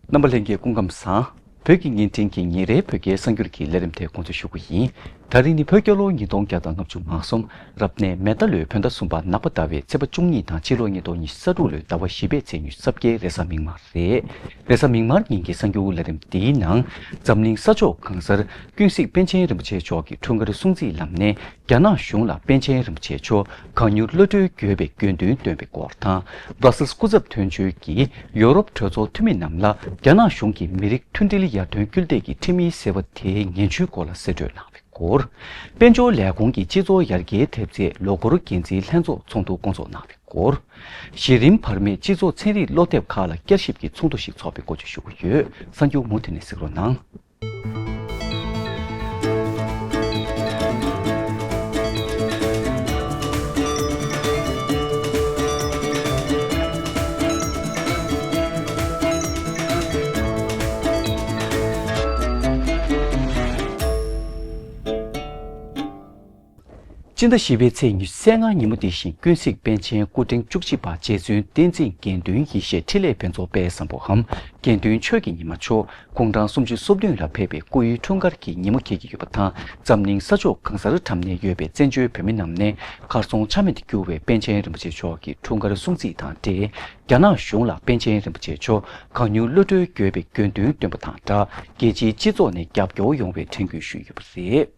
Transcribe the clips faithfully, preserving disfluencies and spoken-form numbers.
རྣམ་པ་ལྷན་རྒྱས་སྐུ་ཁམས་བཟང་། བོད་ཀྱི་བརྙན་འཕྲིན་གྱི་ཉིན་རེའི་བོད་སྐད་གསར་འགྱུར་གྱི་ལས་རིམ་དེ་འགོ་འཛུགས་ཞུ་གི་ཡིན། ད་རིང་ནི་བོད་རྒྱལ་ལོ་ཉིས་སྟོང་བརྒྱ་དང་ལྔ་བཅུ་ང་གསུམ། རབ་གནས་མེ་རྟ་ལོའི་བོད་ཟླ་གསུམ་པ་ནག་པ་ཟླ་བའི་ཚེས་པ་བཅུ་གཉིས་དང་། ཕྱི་ལོ་ཉིས་སྟོང་ཉི་ཤུ་རྩ་དྲུག་ལོའི་ཟླ་བ་བཞི་པའི་ཚེས་ཉི་ཤུ་རྩ་བརྒྱད་རེས་གཟའ་མིག་དམར་རེད། རེས་གཟའ་མིག་དམར་ཉིན་གྱི་གསར་འགྱུར་ལས་རིམ་འདིའི་ནང་། འཛམ་གླིང་ས་ཕྱོགས་གང་སར་ཀུན་གཟིགས་པཎ་ཆེན་རིན་པོ་ཆེ་མཆོག་གི་འཁྲུངས་སྐར་སྲུང་བརྩིའི་ལམ་ནས། རྒྱ་ནག་གཞུང་ལ་པཎ་ཆེན་རིན་པོ་ཆེ་མཆོག་གང་མྱུར་གློད་གྲོལ་དགོས་པའི་དགོས་འདུན་བཏོན་པའི་སྐོར་དང་། སྦྲ་སིལ་སྐུ་ཚབ་དོན་གཅོད་ཀྱིས་ཡོ་རོབ་གྲོས་ཚོགས་འཐུས་མི་རྣམས་ལ་རྒྱ་ནག་གཞུང་གིས་མི་རིགས་མཐུན་སྒྲིལ་ཡར་ཐོན་སྐུལ་འདེད་ཀྱི་ཁྲིམས་ཡིག་ཟེར་བ་དེའི་ངན་བྱུས་སྐོར་ལ་གསལ་བཀྲོལ་གནང་བའི་སྐོར། དཔལ་འབྱོར་ལས་ཁུངས་ཀྱི་སྤྱི་ཚོགས་ཡར་རྒྱས་ཐེབས་རྩའི་ལོ་འཁོར་འགན་འཛིན་ལྷན་ཚོགས་ཚོགས་འདུ་བསྐོང་ཚོགས་གནང་བའི་སྐོར། གཞི་རིམ་བར་མའི་སྤྱི་ཚོགས་ཚན་རིག་སློབ་དེབ་ཁག་ལ་བསྐྱར་ཞིབ་ཀྱི་ཚོགས་འདུ་ཞིག་འཚོགས་པའི་སྐོར་བཅས་ཞུ་གི་ཡོད། གསར་འགྱུར་མུ་མཐུད་ནས་གཟིགས་རོགས་གནང་། སྤྱི་ཟླ་བཞི་པའི་ཚེས་ཉི་ཤུ་རྩ་ལྔ་ཉིན་མོ་འདི་བཞིན་ཀུན་གཟིགས་པཎ་ཆེན་སྐུ་ཕྲེང་བཅུ་གཅིག་པ་རྗེ་བཙུན་བསྟན་འཛིན་དགེ་འདུན་ཡེ་ཤེས་འཕྲིན་ལས་ཕུན་ཚོགས་དཔལ་བཟང་པོའམ་དགེ་འདུན་ཆོས་ཀྱི་ཉི་མ་མཆོག་དགུང་གྲངས་སུམ་ཅུ་སོ་བདུན་ལ་ཕེབས་པའི་སྐུའི་འཁྲུངས་སྐར་གྱི་ཉིན་མོ་འཁེལ་གྱི་ཡོད་པ་དང་། འཛམ་གླིང་ས་ཕྱོགས་གང་སར་འཁྲབ་གནས་ཡོད་པའི་བཙན་བྱོལ་བོད་མི་རྣམས་ནས་གར་སོང་ཆ་མེད་དུ་གྱུར་བའི་པཎ་ཆེན་རིན་པོ་ཆེ་མཆོག་གི་འཁྲུངས་སྐར་སྲུང་བརྩི་དང་འབྲེལ། རྒྱ་ནག་གཞུང་ལ་པཎ་ཆེན་རིན་པོ་ཆེ་མཆོག་གང་མྱུར་གློད་གྲོལ་དགོས་པའི་དགོས་འདུན་བཏོན་པ་དང་སྦྲགས། རྒྱལ་སྤྱིའི་སྤྱི་ཚོགས་ནས་རྒྱབ་སྐྱོར་ཡོང་བའི་དྲན་སྐུལ་ཞུས་ཡོད་པ་རེད།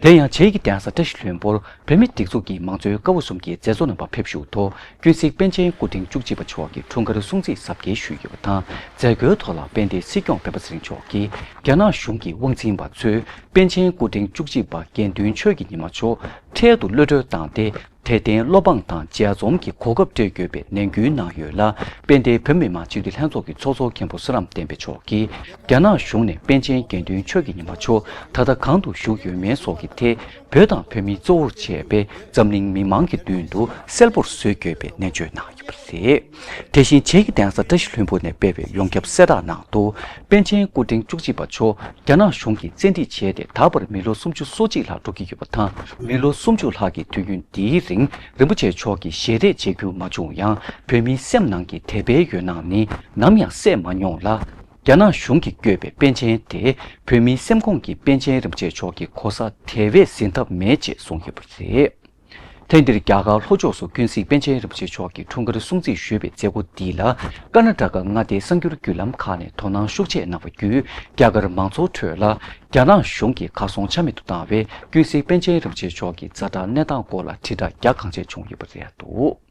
དེ་ཡང་བྱེས་ཀྱི་གདན་ས་བཀྲ་ཤིས་ལྷུན་པོར་བོད་མིའི་སྒྲིག་འཛུགས་ཀྱི་མང་གཙོའི་ཀ་བ་གསུམ་གྱི་མཛད་གཙོ་རྣམ་པ་ཕེབས་བཞུགས་ཐོག་ཀུན་གཟིགས་པཎ་ཆེན་སྐུ་ཕྲེང་བཅུ་གཅིག་པ་མཆོག་གི་འཁྲུངས་སྐར་སྲུང་བརྩི་གཟབ་རྒྱས་ཞུས་ཡོད་པ་དང་། མཛད་སྒོའི་ཐོག་ལ་དཔལ་ལྡན་སྲིད་སྐྱོང་སྤེན་པ་ཚེ་རིང་མཆོག་གིས་རྒྱ་ནག་གཞུང་གི་དབང་འཛིན་པ་ཚོས་པཎ་ཆེན་སྐུ་ཕྲེང་བཅུ་གཅིག་པ་དགེ་འདུན་ཆོས་ཀྱི་ཉི་མ་མཆོག་འཕྲལ་དུ་གློད་གྲོལ་བཏང་སྟེ། དད་ལྡན་བློ་ཕངས་དང་མཇལ་འཛོམས་ཀྱི་གོ་སྐབས་སྤྲད་དགོས་པའི་ནན་སྐུལ་གནང་ཡོད་ལ། དཔལ་ལྡན་བོད་མི་མང་སྤྱི་འཐུས་ལྷན་ཚོགས་ཀྱི་ཚོགས་གཙོ་མཁན་པོ་བསོད་ནམས་བསྟན་འཕེལ་མཆོག་གིས། རྒྱ་ནག་གཞུང་ནས་པཎ་ཆེན་དགེ་འདུན་ཆོས་ཀྱི་ཉི་མ་མཆོག་ད་ལྟ་གང་དུ་བཞུགས་ཡོད་མེད་སོགས་ཀྱི་ཐད། བོད་དང་བོད་མིས་གཙོ་བོར་བྱས་པའི་འཛམ་གླིང་མི་མང་གི་མདུན་དུ་གསལ་པོར་བཟོ་དགོས་པའི་ནན་བརྗོད་གནང་ཡོད་པ་རེད། དེ་བཞིན་བྱེས་ཀྱི་གདན་ས་བཀྲ་ཤིས་ལྷུན་པོ་ནས་སྤེལ་བའི་ཡོངས་ཁྱབ་གསལ་བསྒྲགས་ནང་དུ། པཎ་ཆེན་སྐུ་ཕྲེང་བཅུ་གཅིག་པ་མཆོག་རྒྱ་ནག་གཞུང་གིས་བཙན་ཁྲིད་བྱས་ཏེ། ད་བར་མི་ལོ་སུམ་ཅུ་སོ་གཅིག་ལྷག་འགྲོ་གི་ཡོད་པ་དང་། མི་ལོ་སུམ་ཅུ་ལྷག་གི་དུས་ཡུན་འདིའི་རིང་། རིན་པོ་ཆེ་མཆོག་གིས་ཞལ་རས་མཇལ་རྒྱུ་མ་བྱུང་ཡང་། བོད་མིའི་སེམས་ནང་གི་དད་པའི་འོད་སྣང་ནི་ནམ་ཡང་ཟད་མ་མྱོང་ལ། རྒྱ་ནག་གཞུང་གིས་བསྐོས་པའི་པཎ་ཆེན་དེ། བོད་མིའི་སེམས་ཁོང་གི་པཎ་ཆེན་རིན་པོ་ཆེ་མཆོག་གི་གོ་ས་དེ་བས་ཟིན་ཐབས་མེད་ཅེས་གསུངས་ཡོད་པ་རེད། ཐེངས་འདིར་རྒྱ་གར་ལྷོ་ཕྱོགས་སུ་ཀུན་གཟིགས་པཎ་ཆེན་རིན་པོ་ཆེ་མཆོག་གི་འཁྲུངས་སྐར་སྲུང་བརྩི་ཞུས་པའི་མཛད་སྒོ་འདི་ལ། ཀར་ནཱ་ཊ་ཀ་མངའ་སྡེའི་གསར་འགྱུར་བརྒྱུད་ལམ་ཁག་ནས་དོ་སྣང་ཤུགས་ཆེ་གནང་བ་བརྒྱུད། རྒྱ་གར་མང་ཚོགས་ཁྲོད་ལ། རྒྱ་ནག་གཞུང་གིས་གར་སོང་ཆ་མེད་དུ་བཏང་བའི་ཀུན་གཟིགས་པཎ་ཆེན་རིན་པོ་ཆེ་མཆོག་གི་ཛ་དྲག་གནས་སྟངས་སྐོར་ལ་དྲིལ་བསྒྲགས་རྒྱ་གང་ཆེ་བྱུང་ཡོད་པ་རེད་འདུག།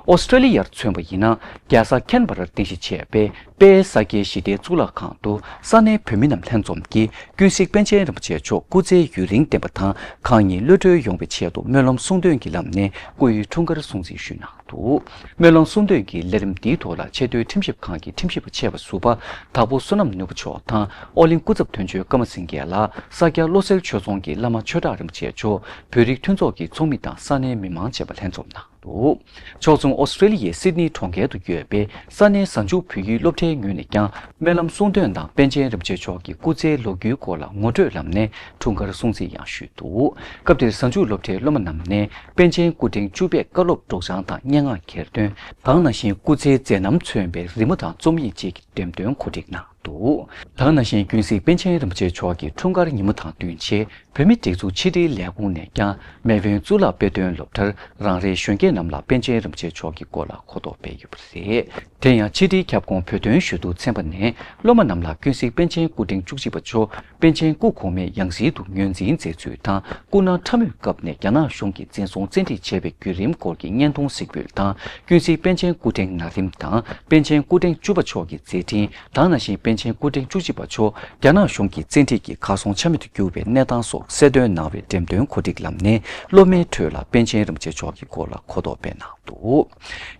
ཨོ་སི་ཀྲེ་ལི་ཡར་མཚོན་པ་ཡིན་ན། རྒྱལ་ས་ཁེན་བྷ་རར་རྟེན་གཞི་བྱས་པའི་དཔལ་ས་སྐྱའི་ཞི་བདེའི་གཙུག་ལག་ཁང་དུ། ས་གནས་བོད་མི་རྣམས་ལྷན་འཛོམས་ཀྱིས། ཀུན་གཟིགས་པཎ་ཆེན་རིན་པོ་ཆེ་མཆོག་སྐུ་ཚེ་ཡུན་རིང་བརྟན་པ་དང་། གང་ཉིད་གློད་གྲོལ་ཡོང་བའི་ཆེད་དུ། སྨོན་ལམ་གསུང་འདོན་གྱི་ལམ་ནས། སྐུའི་འཁྲུངས་སྐར་སྲུང་བརྩི་ཞུས་གནང་འདུག། སྨོན་ལམ་གསུང་འདོན་གྱི་ལས་རིམ་འདིའི་ཐོག་ལ། ཆེས་མཐོའི་ཁྲིམས་ཞིབ་ཁང་གི་ཁྲིམས་ཞིབ་པ་ཆེ་བ་ཟུར་པ་དྭགས་པོ་བསོད་ནམས་ནོར་བུ་མཆོག་དང་། ཨོ་གླིང་སྐུ་ཚབ་དོན་གཅོད་ཀརྨ་སེང་གེ་ལགས། ས་སྐྱ་བློ་གསལ་ཆོས་རྫོང་གི་བླ་མ་ཆོས་གྲགས་རིན་པོ་ཆེ་མཆོག། བོད་རིགས་མཐུན་ཚོགས་ཀྱི་ཚོགས་མི་དང་ས་གནས་མི་མང་བཅས་པ་ལྷན་འཛོམས་གནང་འདུག། ཕྱོགས་མཚུངས་ཨོ་སི་ཀྲེ་ལི་ཡའི་སིད་ནི་གྲོང་ཁྱེར་དུ་ཡོད་པའི་ས་གནས་གཟའ་མཇུག་བོད་ཡིག་སློབ་གྲྭའི་ངོས་ནས་ཀྱང་། སྨོན་ལམ་གསུང་འདོན་དང་། པཎ་ཆེན་རིན་པོ་ཆེ་མཆོག་གི་སྐུ་ཚེའི་ལོ་རྒྱུས་སྐོར་ལ་ངོ་སྤྲོད་ལམ་ནས་འཁྲུངས་སྐར་སྲུང་བརྩི་ཡང་ཞུས་འདུག། སྐབས་དེར་གཟའ་མཇུག་སློབ་གྲྭའི་སློབ་མ་རྣམས་ནས། པཎ་ཆེན་སྐུ་ཕྲེང་བཅུ་པའི་བཀའ་སློབ་སྒྲོག་སྦྱང་དང་སྙན་ངག་གྱེར་འདོན། ད་ག་ནང་བཞིན་སྐུ་ཚེའི་མཛད་རྣམ་མཚོན་པའི་རི་མོ་དང་རྩོམ་ཡིག་བཅས་ཀྱི་འགྲེམས་སྟོན་གོ་སྒྲིག་གནང་འདུག། ད་ག་ནང་བཞིན་ཀུན་གཟིགས་པཎ་ཆེན་རིན་པོ་ཆེ་མཆོག་གི་འཁྲུངས་སྐར་ཉིན་མོ་དང་བསྟུན་ཆེད། བོད་མིའི་སྒྲིག་འཛུགས་ཕྱི་དྲིལ་ལས་ཁུངས་ནས་ཀྱང་། མེས་དབོན་གཙུག་ལག་དཔེ་སྟོན་སློབ་གྲྭར་རང་རེའི་གཞོན་སྐྱེས་རྣམས་ལ་པཎ་ཆེན་རིན་པོ་ཆེ་མཆོག་གི་སྐོར་ལ་གོ་རྟོགས་སྤེལ་ཡོད་པ་རེད། དེ་ཡང་ཕྱི་དྲིལ་ཁྱབ་ཁོངས་བོད་དོན་ཞུ་གཏུག་ཚན་པ་ནས། སློབ་མ་རྣམས་ལ་ཀུན་གཟིགས་པཎ་ཆེན་སྐུ་ཕྲེང་བཅུ་གཅིག་པ་མཆོག། པཎ་ཆེན་སྐུ་གོང་མས་ཡང་སྲིད་དུ་ངོས་འཛིན་མཛད་ཚུལ་དང་། སྐུ་ན་ཕྲ་མོའི་སྐབས་ནས་རྒྱ་ནག་གཞུང་གིས་འཛིན་བཟུང་བཙན་ཁྲིད་བྱས་པའི་བརྒྱུད་རིམ་སྐོར་གྱི་བརྙན་ཐུང་གཟིགས་འབུལ་དང་། ཀུན་གཟིགས་པཎ་ཆེན་སྐུ་ཕྲེང་ན་རིམ་དང་། པཎ་ཆེན་སྐུ་ཕྲེང་བཅུ་པ་མཆོག་གི་མཛད་འཕྲིན། ད་ག་ནང་བཞིན་པཎ་ཆེན་སྐུ་ཕྲེང་བཅུ་གཅིག་པ་མཆོག་རྒྱ་ནག་གཞུང་གི་བཙན་ཁྲིད་ཀྱིས་གར་སོང་ཆ་མེད་དུ་གྱུར་བའི་གནས་སྟངས་སོགས་གསལ་སྟོན་གནང་བའི་འགྲེམས་སྟོན་གོ་སྒྲིག་ལམ་ནས། སློབ་མའི་ཁྲོད་ལ་པཎ་ཆེན་རིན་པོ་ཆེ་མཆོག་གི་སྐོར་ལ་གོ་རྟོགས་སྤེལ་གནང་འདུག།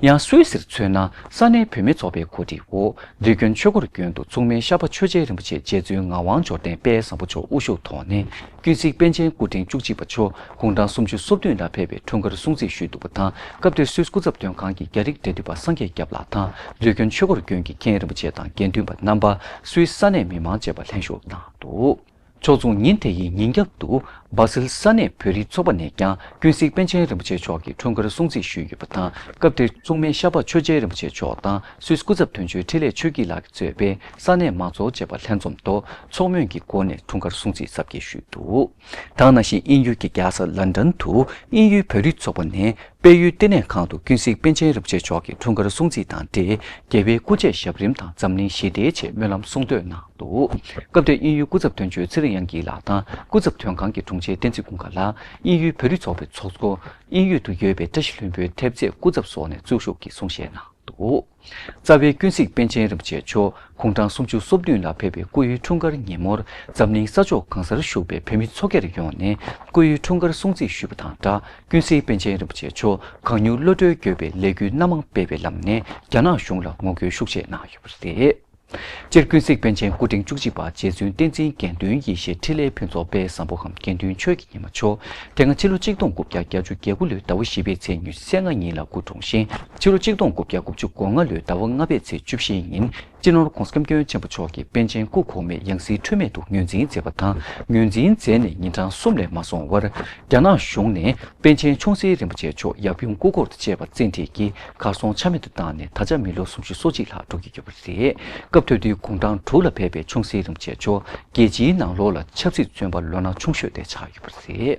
ཡང་སུད་སིར་མཚོན་ན། ས་གནས་བོད་མི་ཚོགས་པའི་གོ་སྒྲིག་འོག། འདོད་དགོན་ཆོས་འཁོར་དགོན་དུ་མཚུངས་མེད་ཤར་པ་ཆོས་རྒྱལ་རིན་པོ་ཆེ་རྗེ་བཙུན་ངག་དབང་འབྱོར་ལྡན་དཔལ་བཟང་པོ་མཆོག་དབུ་བཞུགས་ཐོག་ནས། ཀུན་གཟིགས་པཎ་ཆེན་སྐུ་ཕྲེང་བཅུ་གཅིག་པ་མཆོག་དགུང་གྲངས་སུམ་ཅུ་སོ་བདུན་ལ་ཕེབས་པའི་འཁྲུངས་སྐར་སྲུང་བརྩི་ཞུས་འདུག་པ་དང་། སྐབས་དེར་སུད་སྐུ་ཚབ་དོན་ཁང་གི་རྒྱ་རིགས་འབྲེལ་མཐུད་པ་སངས་རྒྱས་སྐྱབས་ལགས་དང་། འདོད་དགོན་ཆོས་འཁོར་དགོན་གྱི་མཁན་རིན་པོ་ཆེ་དང་དགེ་འདུན་པ་རྣམ་པ། སུད་སི་ས་གནས་མི་མང་བཅས་པ་ལྷན་ཞུགས་གནང་འདུག། ཕྱོགས་མཚུངས་ཉིན་དེ་ཡི་ཉིན་རྒྱབ་ཏུ་སྦ་སིལ་ས་གནས་བོད་རིགས་ཚོགས་པ་ནས་ཀྱང་ཀུན་གཟིགས་པཎ་ཆེན་རིན་པོ་ཆེ་མཆོག་གི་འཁྲུངས་སྐར་སྲུང་བརྩི་ཞུས་ཡོད་པ་དང་། སྐབས་དེར་མཚུངས་མེད་ཤར་པ་ཆོས་རྒྱལ་རིན་པོ་ཆེ་མཆོག་དང་སུད་སི་སྐུ་ཚབ་དོན་གཅོད་འཕྲིན་ལས་ཆོས་སྐྱིད་ལགས་ཀྱིས་གཙོས་པའི་ས་གནས་མང་ཚོགས་བཅས་པ་ལྷན་འཛོམས་ཐོག་ཚོགས་མོས་ཀྱི་སྒོ་ནས་འཁྲུངས་སྐར་སྲུང་བརྩི་གཟབ་རྒྱས་ཞུས་འདུག། དེ་ག་ནང་བཞིན་དབྱིན་ཡུལ་གྱི་རྒྱལ་ས་ལན་ཌན་དུ་དབྱིན་ཡུལ་བོད་རིགས་ཚོགས་པ་ནས་དཔལ་ཡུལ་བསྟི་གནས་ཁང་དུ་ཀུན་གཟིགས་པཎ་ཆེན་རིན་པོ་ཆེ་མཆོག་གི་འཁྲུངས་སྐར་སྲུང་བརྩི་དང་འབྲེལ། རྒྱལ་བའི་སྐུ་ཆས་ཞབས་རིམ་དང་འཛམ་གླིང་ཞི་བདེའི་ཆེད་སྨོན་ལམ་གསུང་བསྟོད་གནང་འདུག། སྐབས་དེར་དབྱིན་ཡུལ་སྐུ་ཚབ་དོན་གཅོད་ཚེ་རིང་དབྱངས་སྐྱིད་ལགས་དང་སྐུ་ཚབ་དོན་ཁང་གི་དྲུང་ཆེ་བསྟན་འཛིན་ཀུན་དགའ་ལགས། དབྱིན་ཡུལ་བོད་རིགས་ཚོགས་པའི་ཚོགས་གཙོ། དབྱིན་ཡུལ་དུ་ཡོད་པའི་བཀྲ་ཤིས་ལྷུན་པོའི་ཐེབས་རྩས་སྐུ་ཚབ་སོགས་ནས་གཙོ་བཞུགས་ཀྱིས་གསུང་བཤད་གནང་འདུག། རྩ་བའི་ཀུན་གཟིགས་པཎ་ཆེན་རིན་པོ་ཆེ་མཆོག་དགུང་གྲངས་སུམ་ཅུ་སོ་བདུན་ལ་ཕེབས་པའི་སྐུ་ཡོལ་འཁྲུངས་སྐར་ཉིན་མོར་འཛམ་གླིང་ས་ཕྱོགས་གང་སར་བཞུགས་པའི་བོད་མི་ཚོགས་བརྒྱར་ཡོངས་ནས་སྐུ་ཡོལ་འཁྲུངས་སྐར་སྲུང་བརྩི་ཞུས་པ་དང་སྦྲགས། ཀུན་གཟིགས་པཎ་ཆེན་རིན་པོ་ཆེ་མཆོག་གང་མྱུར་གློད་གྲོལ་དགོས་པའི་ལས་འགུལ་སྣ་མང་སྤེལ་བའི་ལམ་ནས་རྒྱ་ནག་གཞུང་ལ་ངོ་རྒོལ་ཤུགས་ཆེ་གནང་ཡོད་པ་རེད། སྤྱིར་ཀུན་གཟིགས་པཎ་ཆེན་སྐུ་ཕྲེང་བཅུ་གཅིག་པ་རྗེ་བཙུན་བསྟན་འཛིན་དགེ་འདུན་ཡེ་ཤེས་འཕྲིན་ལས་ཕུན་ཚོགས་དཔལ་བཟང་པོ་ཁམས་དགེ་འདུན་ཆོས་ཀྱི་ཉི་མ་མཆོག་དེ་སྔ་ཕྱི་ལོ་གཅིག་སྟོང་དགུ་བརྒྱ་བརྒྱད་ཅུ་གྱ་དགུ་ལོའི་ཟླ་བ་བཞི་པའི་ཚེས་ཉི་ཤུ་རྩ་ལྔ་ཉིན་ལ་སྐུ་འཁྲུངས་ཤིང་། ཕྱི་ལོ་གཅིག་སྟོང་དགུ་བརྒྱ་དགུ་བཅུ་གོ་ལྔ་ལོའི་ཟླ་བ་ལྔ་པའི་ཚེས་བཅུ་བཞིའི་ཉིན། སྤྱི་ནོར་༧གོང་ས་༧སྐྱབས་མགོན་ཆེན་པོ་མཆོག་གིས་པཎ་ཆེན་སྐུ་གོང་མའི་ཡང་སྲིད་འཁྲུལ་མེད་དུ་ངོས་འཛིན་མཛད་པ་དང་། ངོས་འཛིན་མཛད་ནས་ཉིན་གྲངས་གསུམ་ལས་མ་སོང་བར། རྒྱ་ནག་གཞུང་ནས་པཎ་ཆེན་ཆུང་སྲིད་རིན་པོ་ཆེ་མཆོག་ཡབ་ཡུམ་སྐུ་འཁོར་དང་བཅས་པ་བཙན་ཁྲིད་ཀྱིས་གར་སོང་ཆ་མེད་དུ་བཏང་ནས། ད་ཆ་མི་ལོ་སུམ་ཅུ་སོ་གཅིག་ལྷག་འགྲོ་གི་ཡོད་པ་རེད། སྐབས་དེ་དུས་དགུང་གྲངས་དྲུག་ལ་ཕེབས་པའི་ཆུང་སྲིད་རིན་པོ་ཆེ་མཆོག་རྒྱལ་སྤྱིའི་ནང་ལོགས་ལ་ཆབ་སྲིད་བཙོན་པ་ལོ་ན་ཆུང་ཤོས་དེ་ཆགས་ཡོད་པ་རེད།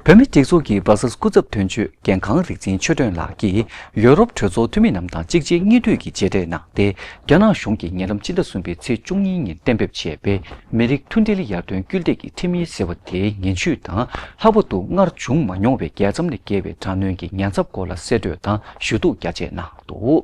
བོད་མིའི་སྒྲིག་འཛུགས་ཀྱི་བྷར་སེལ་སྐུ་ཚབ་དོན་གཅོད་རྒན་ཁང་རིག་འཛིན་ཆོས་སྒྲོན་ལགས་ཀྱིས། ཡོ་རོབ་གྲོས་ཚོགས་འཐུས་མི་རྣམས་དང་གཅིག་རྗེས་གཉིས་མཐུད་ཀྱི་མཇལ་འཕྲད་གནང་སྟེ། རྒྱ་ནག་གཞུང་གིས་ཉེ་ལམ་སྤྱི་ཟླ་གསུམ་པའི་ཚེས་བཅུ་གཉིས་ཉིན་གཏན་འབེབས་བྱས་པའི་མི་རིགས་མཐུན་སྒྲིལ་ཡར་ཐོན་སྐུལ་འདེད་ཀྱི་ཁྲིམས་ཡིག་ཟེར་བ་དེའི་ངན་ཇུས་དང་། ལྷག་པར་དུ་སྔར་བྱུང་མ་མྱོང་བའི་རྒྱལ་མཚམས་ལས་བརྒལ་བའི་དྲག་གནོན་གྱི་ཉེན་ཚབས་སྐོར་ལ་གསལ་བསྒྲགས་དང་ཞུ་གཏུག་རྒྱ་ཆེ་གནང་འདུག།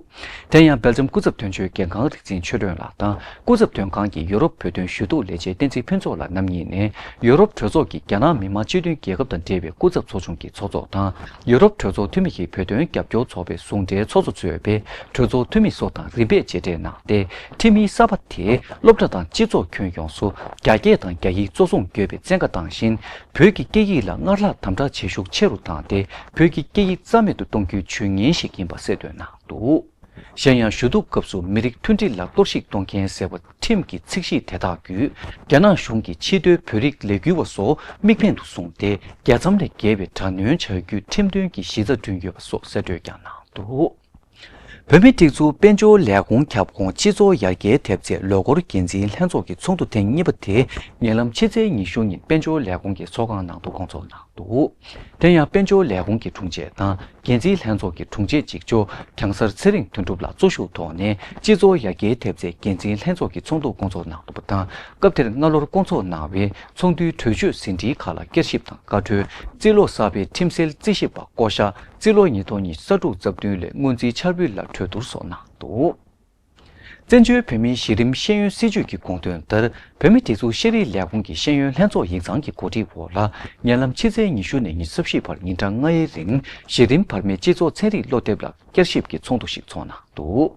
དེ་ཡང་སྦེལ་ཇམ་སྐུ་ཚབ་དོན་གཅོད་རྒན་ཁང་རིག་འཛིན་ཆོས་སྒྲོན་ལགས་དང་། སྐུ་ཚབ་དོན་ཁང་གི་ཡུ་རོབ་བོད་དོན་ཞུ་གཏུག་ལས་བྱེད་བསྟན་འཛིན་ཕུན་ཚོགས་ལགས་རྣམ་གཉིས་ནས། ཡུ་རོབ་གྲོས་ཚོགས་ཀྱི་རྒྱ་ནག་མི་དམངས་སྤྱི་མཐུན་རྒྱལ་ཁབ་དང་འབྲེལ་བའི་སྐུ་ཚབ་ཚོགས་ཆུང་གི་ཚོགས་གཙོ་དང་། ཡུ་རོབ་གྲོས་ཚོགས་འཐུས་མི་ཡི་བོད་དོན་རྒྱབ་སྐྱོར་ཚོགས་པའི་ཟུང་འབྲེལ་ཚོགས་གཙོ་གཙོས་པའི་གྲོས་ཚོགས་འཐུས་མི་སོགས་དང་རིམ་པས་མཇལ་འཕྲད་གནང་སྟེ། ཁྲིམས་ཡིག་གསར་པ་དེས་སློབ་གྲྭ་དང་སྤྱི་ཚོགས་ཁྱོན་ཡོངས་སུ་རྒྱ་སྐད་དང་རྒྱ་ཡིག་གཙོ་བཟུང་དགོས་པའི་བཙན་བཀའ་བཏང་ཞིང་། བོད་ཀྱི་སྐད་ཡིག་ལ་སྔར་ལྷག་དམ་དྲག་བྱེད་ཤུགས་ཆེ་རུ་བཏང་སྟེ། བོད་ཀྱི་སྐད་ཡིག་རྩ་མེད་དུ་གཏོང་རྒྱུའི་ཇུས་ངན་ཞིག་ཡིན་པ་གསལ་འདོན་གནང་འདུག། གཞན་ཡང་། ཞུ་གཏུག་སྐབས་སུ་མི་རིགས་མཐུན་སྒྲིལ་ལ་གཏོར་བཤིག་གཏོང་མཁན་ཟེར་བ་ཁྲིམས་ཀྱི་ཚིག་གཞི་དེ་དག་བརྒྱུད། རྒྱ་ནག་གཞུང་གིས་ཕྱི་སྡོད་བོད་རིགས་ལས་འགུལ་བ་སོགས་དམིགས་འབེན་དུ་བཟུང་སྟེ། རྒྱལ་མཚམས་ལས་བརྒལ་བའི་དྲག་གནོན་བྱ་རྒྱུའི་ཁྲིམས་དོན་གྱི་གཞི་རྩ་བསྐྲུན་ཡོད་པ་སོགས་གསལ་བསྒྲགས་ཀྱང་གནང་འདུག། བོད་མིའི་སྒྲིག་འཛུགས་དཔལ་འབྱོར་ལས་ཁུངས་ཁྱབ་ཁོངས་སྤྱི་ཚོགས་ཡར་རྒྱས་ཐེབས་རྩའི་ལོ་འཁོར་འགན་འཛིན་ལྷན་ཚོགས་ཀྱི་ཚོགས་འདུ་ཐེངས་གཉིས་པ་དེ་ཉེ་ལམ་ཕྱི་ཚེས་ཉི་ཤུ་ཉིན་དཔལ་འབྱོར་ལས་ཁུངས་ཀྱི་ཚོགས་ཁང་ནང་དུ་སྐོང་ཚོགས་གནང་འདུག། དེ་ཡང་དཔལ་འབྱོར་ལས་ཁུངས་ཀྱི་དྲུང་ཆེ་དང་འགན་འཛིན་ལྷན་ཚོགས་ཀྱི་དྲུང་ཆེ་གཅིག་ལྕོགས་གྱང་གསར་ཚེ་རིང་དོན་གྲུབ་ལགས་གཙོ་བཞུགས་ཐོག་ནས་སྤྱི་ཚོགས་ཡར་རྒྱས་ཐེབས་རྩའི་འགན་འཛིན་ལྷན་ཚོགས་ཀྱི་ཚོགས་འདུ་སྐོང་ཚོགས་གནང་འདུག་པ་དང་། སྐབས་དེར་སྔ་ལོར་སྐོང་ཚོགས་གནང་བའི་ཚོགས་འདུའི་གྲོས་ཆོད་ཟིན་བྲིས་ཁག་ལ་བསྐྱར་ཞིབ་དང་བཀའ་འཁྲོལ། རྩིས་ལོ་གསར་པའི་ཁྲིམས་སེལ་རྩིས་ཞིབ་པ་བསྐོ་གཞག་རྩིས་ལོ་ཉིས་སྟོང་ཉི་ཤུ་རྩ་དྲུག་རྩ་བདུན་ལས་སྔོན་རྩིས་འཆར་འབུལ་ལ་གྲོས་བསྡུར་སོགས་གནང་འདུག། བཙན་བྱོལ་བོད་མིའི་གཞི་རིམ་ཤེས་ཡོན་སྲིད་བྱུས་ཀྱི་དགོངས་དོན་ལྟར། བོད་མིའི་སྒྲིག་འཛུགས་ཤེས་རིག་ལས་ཁུངས་ཀྱི་ཤེས་ཡོན་ལྷན་ཚོགས་ཡིག་ཚང་གི་གོ་སྒྲིག་འོག་ལ། ཉེ་ལམ་ཕྱི་ཚེས་ཉི་ཤུ་ནས་ཉི་ཤུ་རྩ་བཞི་བར་ཉིན་གྲངས་ལྔའི་རིང་། གཞི་རིམ་བར་མའི་སྤྱི་ཚོགས་ཚན་རིག་སློབ་དེབ་ལ་བསྐྱར་ཞིབ་ཀྱི་ཚོགས་འདུ་ཞིག་ཚོགས་གནང་འདུག།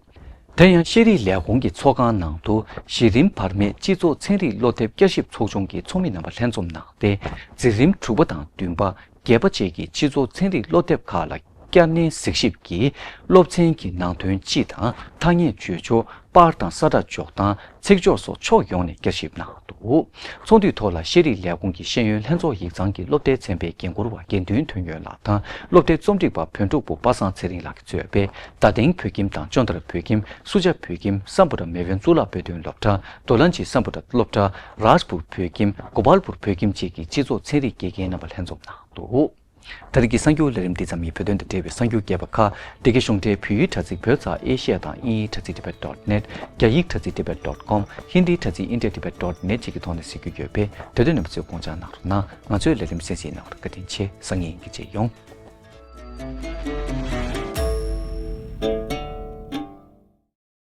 དེ་ཡང་ཤེས་རིག་ལས་ཁུངས་ཀྱི་ཚོགས་ཁང་ནང་དུ། གཞི་རིམ་བར་མའི་སྤྱི་ཚོགས་ཚན་རིག་སློབ་དེབ་བསྐྱར་ཞིབ་ཚོགས་ཆུང་གི་ཚོགས་མི་རྣམ་པ་ལྷན་འཛོམས་གནང་སྟེ། འཛིན་རིམ་དྲུག་པ་དང་བདུན་པ། བརྒྱད་པ་བཅས་ཀྱི་སྤྱི་ཚོགས་ཚན་རིག་སློབ་དེབ་ཁག་ལ་བསྐྱར་ནན་གཟིགས་ཞིབ་ཀྱིས། སློབ་ཚན་གྱི་ནང་དོན་སྤྱི་དང་། ཐ་སྙད་བརྗོད་ཕྱོགས། པར་དང་ས་བཀྲ་འཇོག་སྟངས། ཚིག་སྦྱོར་སོགས་ཕྱོགས་ཡོངས་ནས་བསྐྱར་ཞིབ་གནང་འདུག། ཚོགས་འདུའི་ཐོག་ལ་ཤེས་རིག་ལས་ཁུངས་ཀྱི་ཤེས་ཡོན་ལྷན་ཚོགས་ཡིག་ཚང་གི་སློབ་སྡེ་ཚན་པའི་འགན་འཁུར་བ་དགེ་འདུན་དོན་ཡོད་ལགས་དང་། སློབ་སྡེ་རྩོམ་སྒྲིག་པ་བོན་ཕྲུག་པོ་པ་སངས་ཚེ་རིང་ལགས་ཀྱིས་གཙོས་པའི་རྡ་སྟེང་བོད་ཁྱིམ་དང་ཅོན་ཏར་བོད་ཁྱིམ། སུ་ཇཱ་བོད་ཁྱིམ། སམ་བྷོ་ཊ་མེས་དབོན་གཙུག་ལག་བོད་དོན་སློབ་གྲྭ། རྡོ་ལ་ཇི་སམ་བྷོ་ཊ་སློབ་གྲྭ། རཱཇ་པུར་བོད་ཁྱིམ། གོ་པལ་པུར་བོད་ཁྱིམ་བཅས་ཀྱི་སྤྱི་ཚོགས་ཚན་རིག་དགེ་རྒན་རྣམ་པ་ལྷན་འཛོམས་གནང་འདུག། ད་རེས་ཀྱི་གསར་འགྱུར་ལས་རིམ་འདི་ཙམ་ཡིན། བོད་དོན་དང་འབྲེལ་བའི་གསར་འགྱུར་རྒྱས་པ་ཁག་འདི་གའི་གཞུང་འབྲེལ་བོད་ཡིག་དྲ་ཚིགས་བོད་ཙ་ཨེ་ཤི་ཡ་དང་དབྱིན་ཡིག་དྲ་ཚིགས་tibet dot net། རྒྱ་ཡིག་དྲ་ཚིགས་tibet dot com། ཧིན་དིའི་དྲ་ཚིགས india tibet dot net བཅས་ཀྱི་ཐོག་ནས་གཟིགས་རྒྱུ་ཡོད་པས། དེ་དོན་རྣམ་པ་ཚོས་དགོངས་འཇགས་གནང་རོགས་གནང་། ང་ཚོའི་ལས་རིམ་གསན་གཟིགས་གནང་བར་བཀའ་དྲིན་ཆེ། སང་ཉིན་དགེ་ཆེ་ཡོང་།